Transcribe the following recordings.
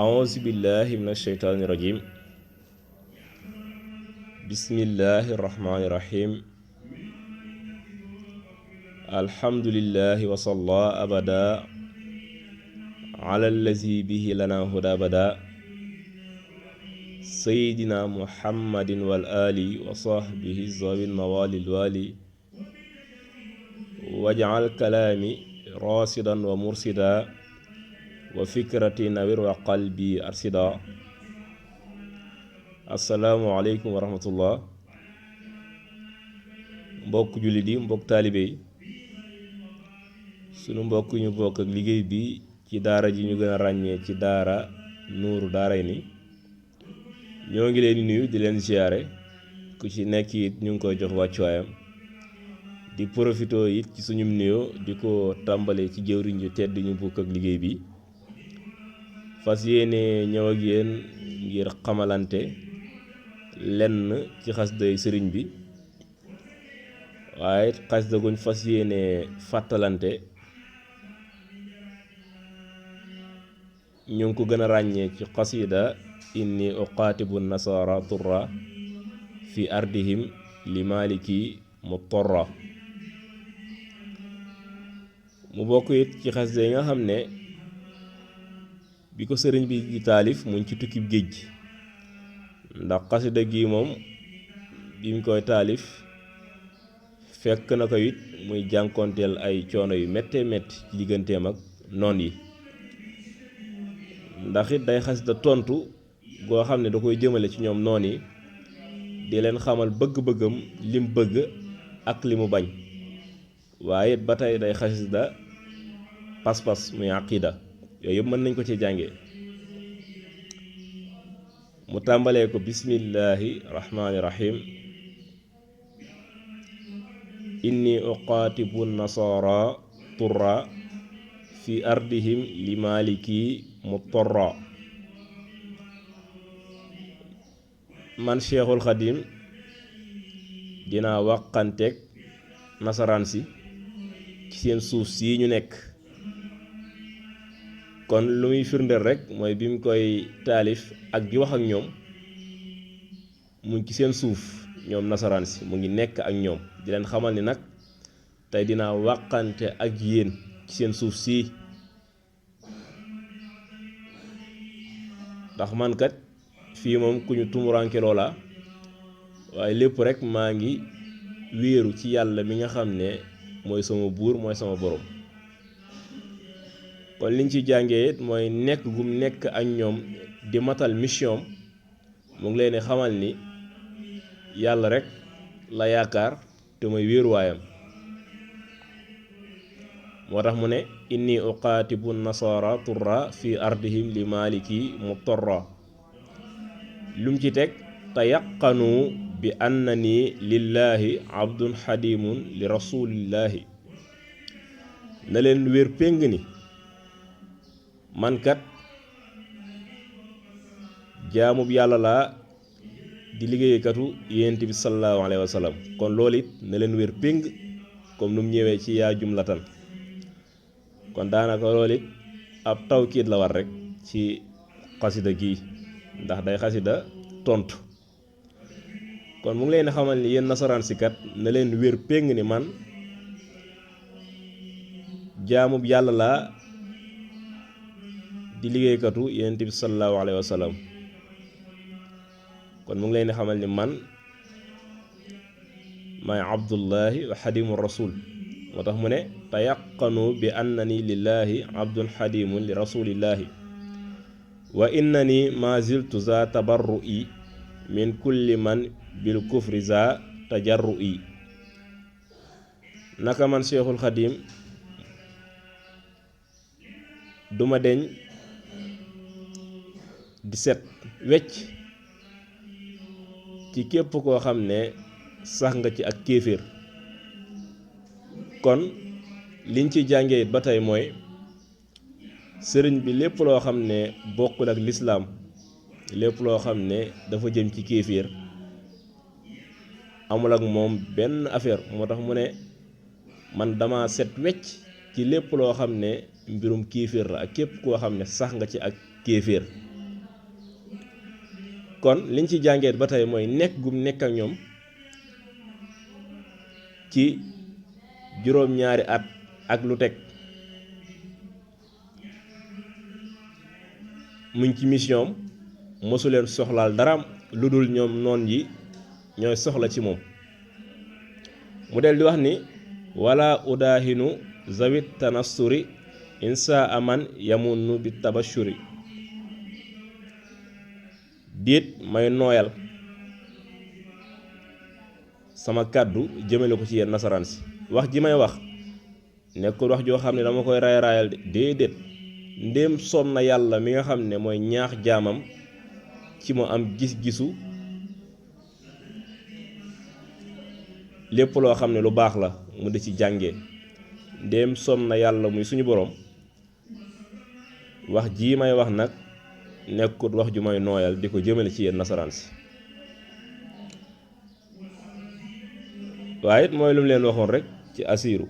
أعوذ بالله من الشيطان الرجيم بسم الله الرحمن الرحيم الحمد لله وصلى أبدا على الذي به لنا هدى بدا سيدنا محمد والآل وصحبه ذوي النوال الوالي واجعل كلامي راشدا ومرشدا وفكرتي نوير وقلبي أرشدا asalaamaaleykum wa rahmatullah mbokk jullit yi mbokk taalibe yi sunu mbokk ñu bokk ak liggéey bi ci daara ji ñu gën a ràññee ci daara nuuru daarayni ñoo ngi leen di nuyu di leen ziyaare ku ci nekk it ñu ngi koy jox wàccuwaayam di profito it ci suñum nuyoo di ko tàmbale ci jëwriñ ju tedd ñu bokk ak liggéey bi fas yéene ñëw ak yéen ngir xamalante lenn ci xasday sëriñ bi waaye xasda guñ fas yéene fàttalante ñu ngi ko gën a ràññee ci xasida inni uqaatibu nasara turra fi ardihim li maliki mu torra mu bokk it ci xasida yi nga xam ne bi ko sëriñ bi di taalif muñ ci tukkib géej gi ndax xasida gi moom bi mu koy taalif fekk na ko it muy jànkoonteel ay coono yu méttee métti ci digganteem ak noon yi ndax it day xasida tontu goo xam ne da koy jëmale ci ñoom noon yi di leen xamal bëgg-bëggam lim bëgg ak li mu bañ waaye it ba tey day xasida pas-pas muy aqida yooyu yëpp mën nañ ko ci jànge mu tàmbalee ko bismillahi rahmaani rahim inni uqaatibu nasara turra fi ardihim li maliki mu torra man cheikhul xadim dinaa waqanteeg nasaraan si ci seen suuf sii ñu nekk kon lu muy firndeel rek mooy bi mu koy taalif ak di wax ak ñoom mu ngi ci seen suuf ñoom nasaraan si mu ngi nekk ak ñoom di leen xamal ni nag tey dinaa wàqante ak yéen ci seen suuf sii ndax man kat fii moom ku ñu tumuranke loola waaye lépp rek maa ngi wéeru ci yàlla mi nga xam ne mooy sama buur mooy sama borom kon liñ ci jàngee it mooy nekk gum nekk ak ñoom di matal mission mu ngi leen xamal ni yàlla rek la yaakaar te mooy wéeruwaayam moo tax mu ne inni uqaatibu nasara turra fi ardihim li maliki mutorra lum ci teg tayaqanu bi annani lillahi abdun xadimun li rasulillahi na leen wér péng ni man kat jaamub yàlla laa di liggéeykatu yonent bi sallallahu alayhi wa sallam kon loolu it na leen wér péng comme nu mu ñëwee ci yaa jumlatan kon daanaka loolu it ab tawkiit la war rek ci xasida gii ndax day xasida tontu kon mu ngi leen xamal ni yéen nasaraan si kat na leen wér péng ni man jaamub yàlla laa di liggéeykatu yonent bi sallallahu alayhi wa sallam kon mu ngi leen di xamal ni man maay abdullahi wa xadimu rasul moo tax mu ne tayaqanu bi annani lillahi abdun xadimun li rasulillahi wa innani ma ziltu za tabarru'i min kulli man bil kufri za tajarru'i naka man cheikhul xadim duma deñ di set wecc ci képp koo xam ne sax nga ci ak kéeféer kon liñ ci jàngee it ba tey mooy sëriñ bi lépp loo xam ne bokkul ak lislaam lépp loo xam ne dafa jëm ci kéeféer amul ak moom benn affaire moo tax mu ne man dama set wecc ci lépp loo xam ne mbirum kéeféer la ak képp koo xam ne sax nga ci ak kéeféer kon liñ ci jàngeet ba tey mooy nekk gum nekk ak ñoom ci juróom-ñaari at ak lu teg muñ ci mission mosuleen soxlaal dara lu dul ñoom noon yi ñooy soxla ci moom mu del di wax ni wala udaahinu zawit tanassuri insa aman yamunnu bi tabashuri déet may nooyal sama kàddu jëmale ko ci yéen nasaraan si wax ji may wax nekkul wax joo xam ne dama koy raay raayal déedéet ndéem soob na yàlla mi nga xam ne mooy ñaax jaamam ci mu am gis-gisu lépp loo xam ne lu baax la mu di ci jànge ndéem soob na yàlla muy suñu boroom wax jii may wax nag nekkut wax ju may nooyal di ko jëmale ci yéen nasaraan si waaye it mooy lu mu leen waxoon rek ci asiiru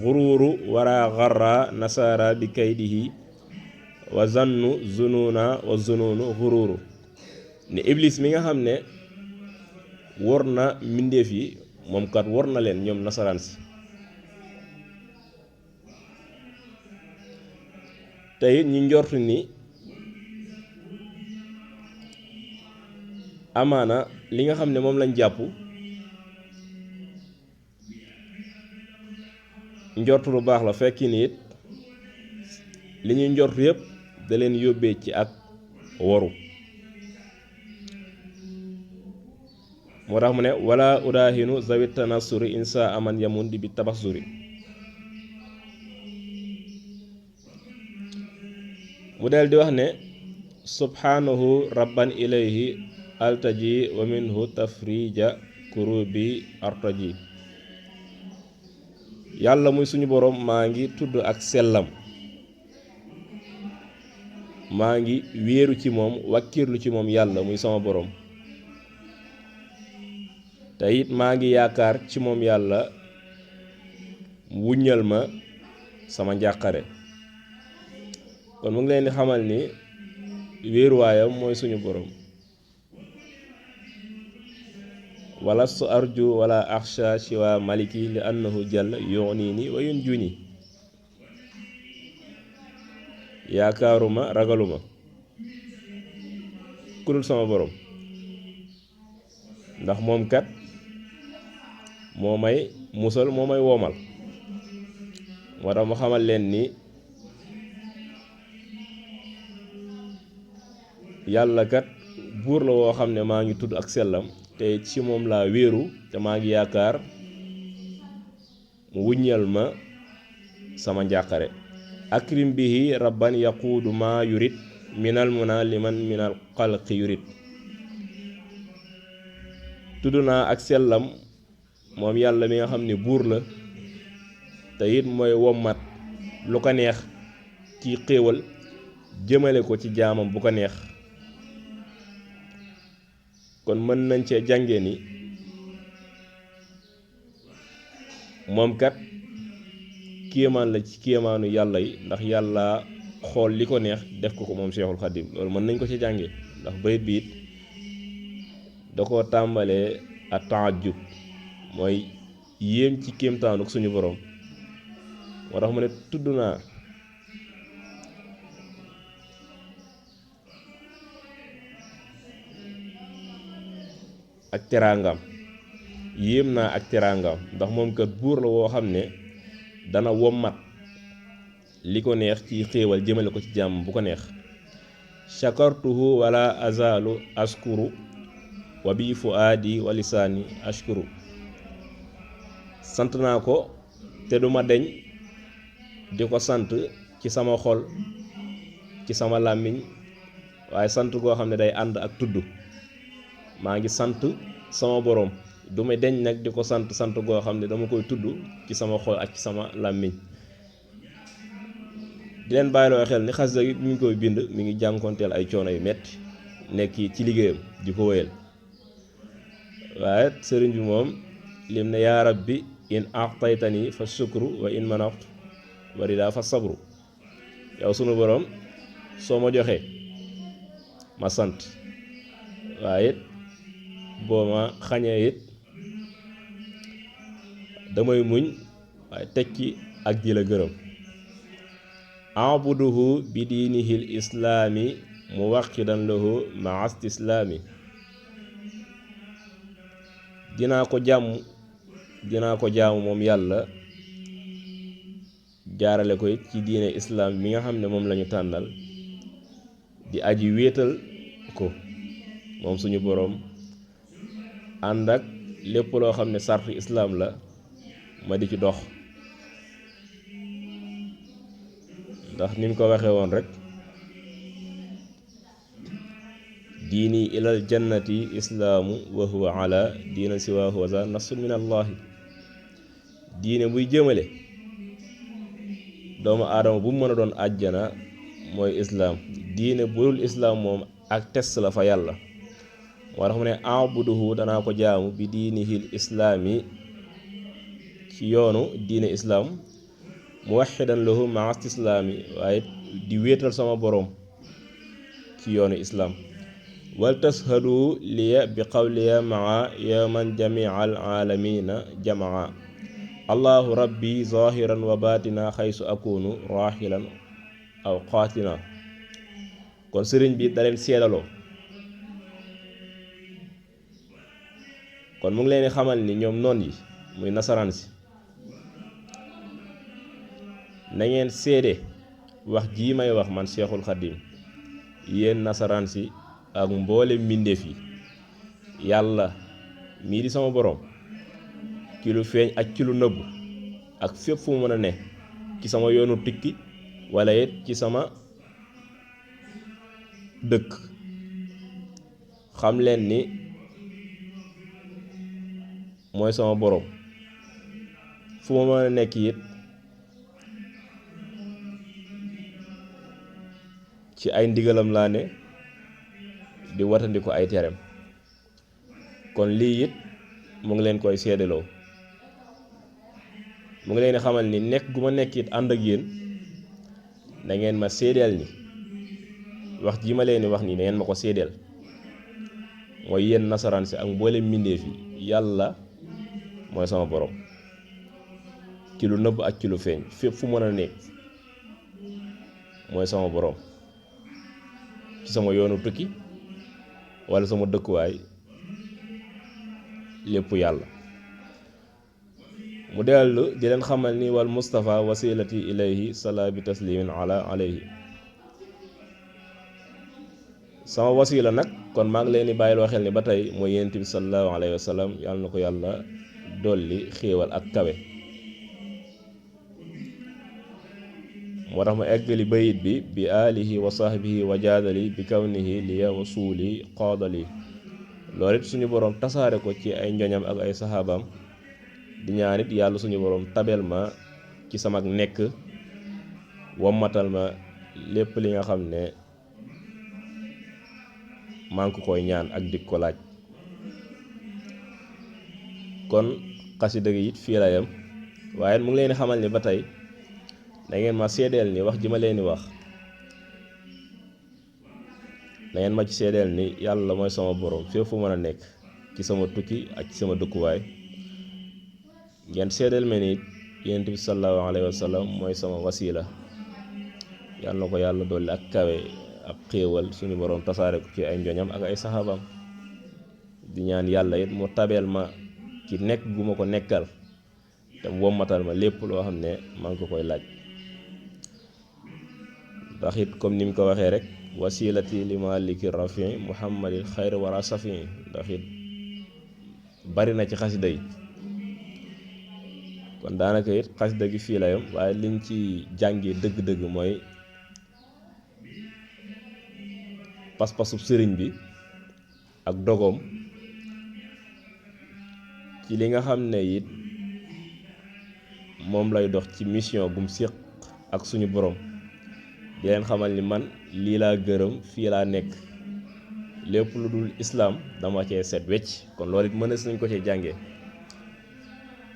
xuruuru wara xarra nasaara bi kaydihi wa zannu zununa wa zununu xuruuru ne iblis mi nga xam ne wor na mbindeef yi moom kat wor na leen ñoom nasaraan si te it ñu njort ni amaana li nga xam ne moom lañ jàpp njort lu baax la fekki ni it li ñuy njort yépp da leen yóbbee ci ak waru moo tax mu ne wala udaahinu zawit tanassuri insa aman yamun di bi tabassuri mu del di wax ne subhanahu rabban ilayhi altaji wa minhu tafrija kurubi artaji yàlla muy suñu boroom maa ngi tudd ak sellam maa ngi wéeru ci moom wàkkirlu ci moom yàlla muy sama boroom te it maa ngi yaakaar ci moom yàlla mu wuññal ma sama njàqare kon mu ngi leen di xamal ni wéeruwaayam mooy suñu boroom wala su arju wala axsha shiwa maliki li annahu jàll yu'nini wa yunjuni yaakaaruma ragaluma ku dul sama boroom ndax moom kat moo may musal moo may woomal moo tax mu xamal leen ni yàlla kat buur la woo xam ne maa ngi tudd ak sellam te ci moom laa wéeru te maa ngi yaakaar mu wuññal ma sama njàqare akrim bihi rabban yaquudu ma yurit minal muna liman minal xalqi yurit tudd naa ak sellam moom yàlla mi nga xam ne buur la te it mooy wommat lu ko neex ci xéewal jëmale ko ci jaamam bu ko neex kon mën nañ cee jànge ni moom kat kéemaan la ci kéemaanu yàlla yi ndax yàlla xool li ko neex def ko moom Seexul Xadim loolu mën nañ ko ci jànge ndax bayit bi it da ko tàmbalee a taajub mooy yéem ci kéemtaanuk suñu boroom moo tax mu ne tudd naa ak teraangam yéem naa ak teraangam ndax moom kat buur la woo xam ne dana wommat li ko neex ci xéewal jëmale ko ci jàmm bu ko neex shakartuhu wala azalu askuru wa bi fuaadi wa lisaani ashkuru sant naa ko te duma deñ di ko sant ci sama xol ci sama làmmiñ waaye sant goo xam ne day ànd ak tudd maa ngi sant sama boroom du ma deñ nag di ko sant goo xam ne dama koy tudd ci sama xol ak ci sama làmmiñ di leen bàyyiloo xel ni xasida gi mi ngi koy bind mi ngi jànkonteel ay coono yu metti nekk ci liggéeyam di ko wéyal waaye sëriñ bi moom lim ne yaa rabbi in a'taytani fa shukru wa in manaftu warida fa sabru yow sunu boroom soo ma joxee ma sant waaye it boo ma xañee it damay muñ waaye tekki ak di la gërëm abuduhu bi diinihil islaami muwaqidan lahu maa istislaami dinaa ko jaamu moom yàlla jaarale ko ci diine islaam bi nga xam ne moom lañu tànnal di aji wéetal ko moom suñu boroom ànd ak lépp loo xam ne sarti islaam la ma di ci dox ndax ni mu ko waxee woon rek diini ilal jannati islaamu wa huwa ala diina siwaahu wa za nasun min allahi diine buy jëmale doomu aadama bu mu mën a doon àjjana mooy islaam diine bu dul islaam moom ak test la fa yàlla moo tax mu ne abuduhu danaa ko jaamu bi diinihil islaami ci yoonu diine islaam muwaxidan lahu maa istislaami waaye di wéetal sama boroom ci yoonu islaam wal tashhadu liya bi qawliya maa yaman jamia al aalamina jamaa allahu rabbi zahiran wa batina xaysu akunu raxilan aw qaatina kon sëriñ bi da leen seedaloo kon mu ngi leen di xamal ni ñoom noon yi muy nasaraan si na ngeen seede wax jii may wax man Seexul Xaddim yéen nasaraan si ak mboole mbindeef yi yàlla mii di sama boroom ci lu feeñ ak ci lu nëbb ak fépp fu mu mën a ne ci sama yoonu tukki walla it ci sama dëkk xam leen ni mooy sama boroom fu ma mën a nekk it ci ay ndigalam laa ne di watandi ko ay tereem kon lii it mu ngi leen koy seedeloo mu ngi leen di xamal ni nekk gu ma nekk it ànd ak yéen da ngeen ma seedeel ni wax ji ma leen di wax nii da ngeen ma ko seedeel mooy yéen nasaraan si ak mboolem mbindeef yi yàlla mooy sama borom ci lu nëbb ak ci lu feeñ fépp fu mën a nekk mooy sama borom ci sama yoonu tukki walla sama dëkkuwaay lépp yàlla mu dellu di leen xamal ni wal Mustafa wasilati ilayhi sala bi taslimin ala alayhi sama wasila nag kon maa ngi leen di bàyyiloo xel ni ba tey mooy yonent bi sallallahu alayhi wa sallam yàlla na ko yàlla dolli xéewal ak kawe moo tax ma eggali bayit bi alihi wa sahbihi wa jaadali bi kawnihi liya wa suuli qaadali loolu it suñu boroom tasaare ko ci ay njoñam ak ay saxaabaam di ñaan it yàlla suñu boroom tabel ma ci sama nekk wommatal ma lépp li nga xam ne maa ngi ko koy ñaan ak dik ko laaj kon xasida gi it fii la yam waaye mu ngi leen di xamal ni ba tey da ngeen ma seedeel ni wax ji ma leen di wax da ngeen ma ci seedeel ni yàlla mooy sama borom fépp fu mën a nekk ci sama tukki ak ci sama dëkkuwaay ngeen seedeel ma ni yonent bi sallallahu alayhi wa sallam mooy sama wasila yàlla na ko yàlla dolli ak kawe ab xéewal suñu borom tasaare ko ci ay njoñam ak ay saxaabam di ñaan yàlla it mu tabeel ma ci nekk gu ma ko nekkal te wommatal ma lépp loo xam ne maa ngi ko koy laaj ndax it comme ni mu ko waxee rek wasilati li maliki rafi muhammadil xayr wara safi ndax it bari na ci xasida yi kon daanaka it xasida gi fii la yam waaye liñ ci jàngee dëgg-dëgg mooy pas-pasub sëriñ bi ak dogoom ci li nga xam ne it moom lay dox ci mission bu mu séq ak suñu borom di leen xamal ni man lii laa gërëm fii laa nekk lépp lu dul islaam dama cee set wecc kon loolu it mënees nañ ko cee jàngee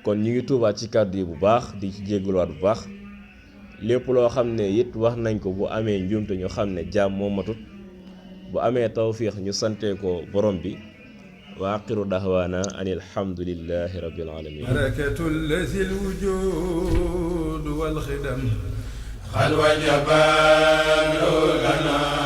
kon ñu ngi tuubaat ci kàddu yi bu baax di ci jégaluwaat bu baax lépp loo xam ne it wax nañ ko bu amee njuumte ñu xam ne jaam moo matut bu amee tawfiix ñu sante ko borom bi wa aqiru dahwaana an alhamdulillahi rabbil alamin barakatu lazi alwujud wal xidam xal wajaban lana